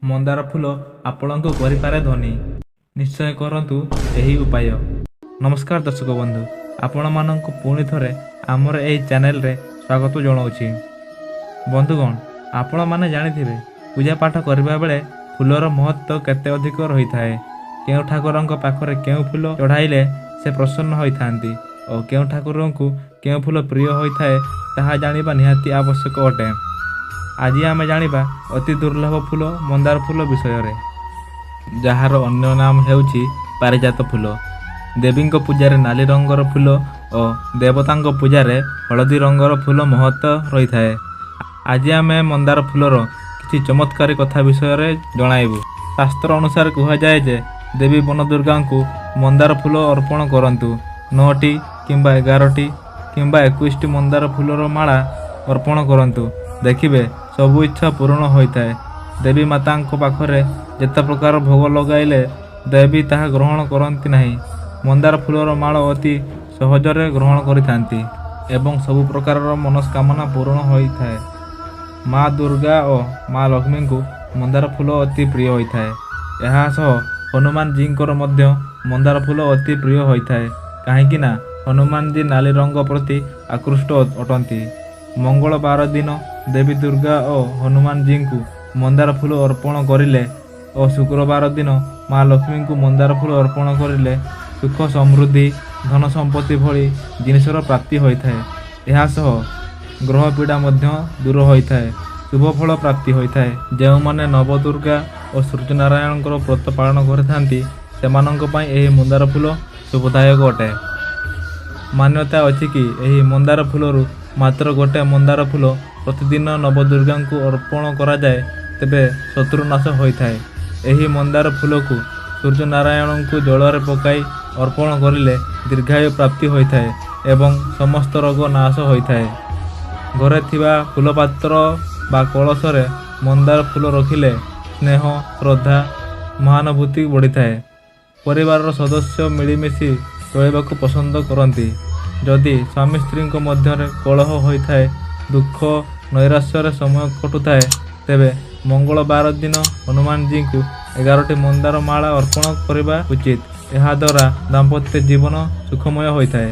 ମନ୍ଦାର ଫୁଲ ଆପଣଙ୍କୁ କରିପାରେ ଧନୀ, ନିଶ୍ଚୟ କରନ୍ତୁ ଏହି ଉପାୟ। ନମସ୍କାର ଦର୍ଶକ ବନ୍ଧୁ, ଆପଣମାନଙ୍କୁ ପୁଣି ଥରେ ଆମର ଏହି ଚ୍ୟାନେଲରେ ସ୍ୱାଗତ ଜଣାଉଛି। ବନ୍ଧୁଗଣ, ଆପଣମାନେ ଜାଣିଥିବେ ପୂଜା ପାଠ କରିବା ବେଳେ ଫୁଲର ମହତ୍ତ୍ୱ କେତେ ଅଧିକ ରହିଥାଏ। କେଉଁ ଠାକୁରଙ୍କ ପାଖରେ କେଉଁ ଫୁଲ ଚଢ଼ାଇଲେ ସେ ପ୍ରସନ୍ନ ହୋଇଥାନ୍ତି ଓ କେଉଁ ଠାକୁରଙ୍କୁ କେଉଁ ଫୁଲ ପ୍ରିୟ ହୋଇଥାଏ, ତାହା ଜାଣିବା ନିହାତି ଆବଶ୍ୟକ ଅଟେ। ଆଜି ଆମେ ଜାଣିବା ଅତି ଦୁର୍ଲଭ ଫୁଲ ମନ୍ଦାର ଫୁଲ ବିଷୟରେ, ଯାହାର ଅନ୍ୟ ନାମ ହେଉଛି ପାରିଜାତ ଫୁଲ। ଦେବୀଙ୍କ ପୂଜାରେ ନାଲି ରଙ୍ଗର ଫୁଲ ଓ ଦେବତାଙ୍କ ପୂଜାରେ ହଳଦୀ ରଙ୍ଗର ଫୁଲ ମହତ୍ତ୍ୱ ରହିଥାଏ। ଆଜି ଆମେ ମନ୍ଦାର ଫୁଲର କିଛି ଚମତ୍କାରୀ କଥା ବିଷୟରେ ଜଣାଇବୁ। ଶାସ୍ତ୍ର ଅନୁସାରେ କୁହାଯାଏ ଯେ ଦେବୀ ବନଦୁର୍ଗାଙ୍କୁ ମନ୍ଦାର ଫୁଲ ଅର୍ପଣ କରନ୍ତୁ। 9ଟି କିମ୍ବା 11ଟି କିମ୍ବା 21ଟି ମନ୍ଦାର ଫୁଲର ମାଳା ଅର୍ପଣ କରନ୍ତୁ, ଦେଖିବେ ସବୁ ଇଚ୍ଛା ପୂରଣ ହୋଇଥାଏ। ଦେବୀ ମାତାଙ୍କ ପାଖରେ ଯେତେ ପ୍ରକାର ଭୋଗ ଲଗାଇଲେ ଦେବୀ ତାହା ଗ୍ରହଣ କରନ୍ତି ନାହିଁ, ମନ୍ଦାର ଫୁଲର ମାଳ ଅତି ସହଜରେ ଗ୍ରହଣ କରିଥାନ୍ତି ଏବଂ ସବୁ ପ୍ରକାରର ମନସ୍କାମନା ପୂରଣ ହୋଇଥାଏ। ମା ଦୁର୍ଗା ଓ ମା ଲକ୍ଷ୍ମୀଙ୍କୁ ମନ୍ଦାର ଫୁଲ ଅତି ପ୍ରିୟ ହୋଇଥାଏ। ଏହା ସହ ହନୁମାନଜୀଙ୍କର ମଧ୍ୟ ମନ୍ଦାର ଫୁଲ ଅତି ପ୍ରିୟ ହୋଇଥାଏ, କାହିଁକି ନା ହନୁମାନଜୀ ନାଲି ରଙ୍ଗ ପ୍ରତି ଆକୃଷ୍ଟ ଅଟନ୍ତି। ମଙ୍ଗଳବାର ଦିନ ଦେବୀ ଦୁର୍ଗା ଓ ହନୁମାନଜୀଙ୍କୁ ମନ୍ଦାର ଫୁଲ ଅର୍ପଣ କରିଲେ ଓ ଶୁକ୍ରବାର ଦିନ ମା ଲକ୍ଷ୍ମୀଙ୍କୁ ମନ୍ଦାର ଫୁଲ ଅର୍ପଣ କରିଲେ ସୁଖ, ସମୃଦ୍ଧି, ଧନ ସମ୍ପତ୍ତି ଭଳି ଜିନିଷର ପ୍ରାପ୍ତି ହୋଇଥାଏ। ଏହା ସହ ଗ୍ରହ ପୀଡ଼ା ମଧ୍ୟ ଦୂର ହୋଇଥାଏ, ଶୁଭ ଫଳ ପ୍ରାପ୍ତି ହୋଇଥାଏ। ଯେଉଁମାନେ ନବଦୁର୍ଗା ଓ ସୂର୍ଯ୍ୟନାରାୟଣଙ୍କର ବ୍ରତ ପାଳନ କରିଥାନ୍ତି, ସେମାନଙ୍କ ପାଇଁ ଏହି ମନ୍ଦାର ଫୁଲ ଶୁଭଦାୟକ ଅଟେ। ମାନ୍ୟତା ଅଛି କି ଏହି ମନ୍ଦାର ଫୁଲରୁ ମାତ୍ର ଗୋଟେ ମନ୍ଦାର ଫୁଲ ପ୍ରତିଦିନ ନବଦୁର୍ଗାଙ୍କୁ ଅର୍ପଣ କରାଯାଏ, ତେବେ ଶତ୍ରୁନାଶ ହୋଇଥାଏ। ଏହି ମନ୍ଦାର ଫୁଲକୁ ସୂର୍ଯ୍ୟନାରାୟଣଙ୍କୁ ଜଳରେ ପକାଇ ଅର୍ପଣ କରିଲେ ଦୀର୍ଘାୟୁ ପ୍ରାପ୍ତି ହୋଇଥାଏ ଏବଂ ସମସ୍ତ ରୋଗ ନାଶ ହୋଇଥାଏ। ଘରେ ଥିବା ଫୁଲପାତ୍ର ବା କଳସରେ ମନ୍ଦାର ଫୁଲ ରଖିଲେ ସ୍ନେହ, ଶ୍ରଦ୍ଧା, ମହାନୁଭୂତି ବଢ଼ିଥାଏ। ପରିବାରର ସଦସ୍ୟ ମିଳିମିଶି ଚଳିବାକୁ ପସନ୍ଦ କରନ୍ତି। ଯଦି ସ୍ୱାମୀ ସ୍ତ୍ରୀଙ୍କ ମଧ୍ୟରେ କଳହ ହୋଇଥାଏ, ଦୁଃଖ ନୈରାଶ୍ୟରେ ସମୟ କଟୁଥାଏ, ତେବେ ମଙ୍ଗଳବାର ଦିନ ହନୁମାନଜୀଙ୍କୁ 11ଟି ମନ୍ଦାର ମାଳା ଅର୍ପଣ କରିବା ଉଚିତ। ଏହାଦ୍ୱାରା ଦାମ୍ପତ୍ୟ ଜୀବନ ସୁଖମୟ ହୋଇଥାଏ।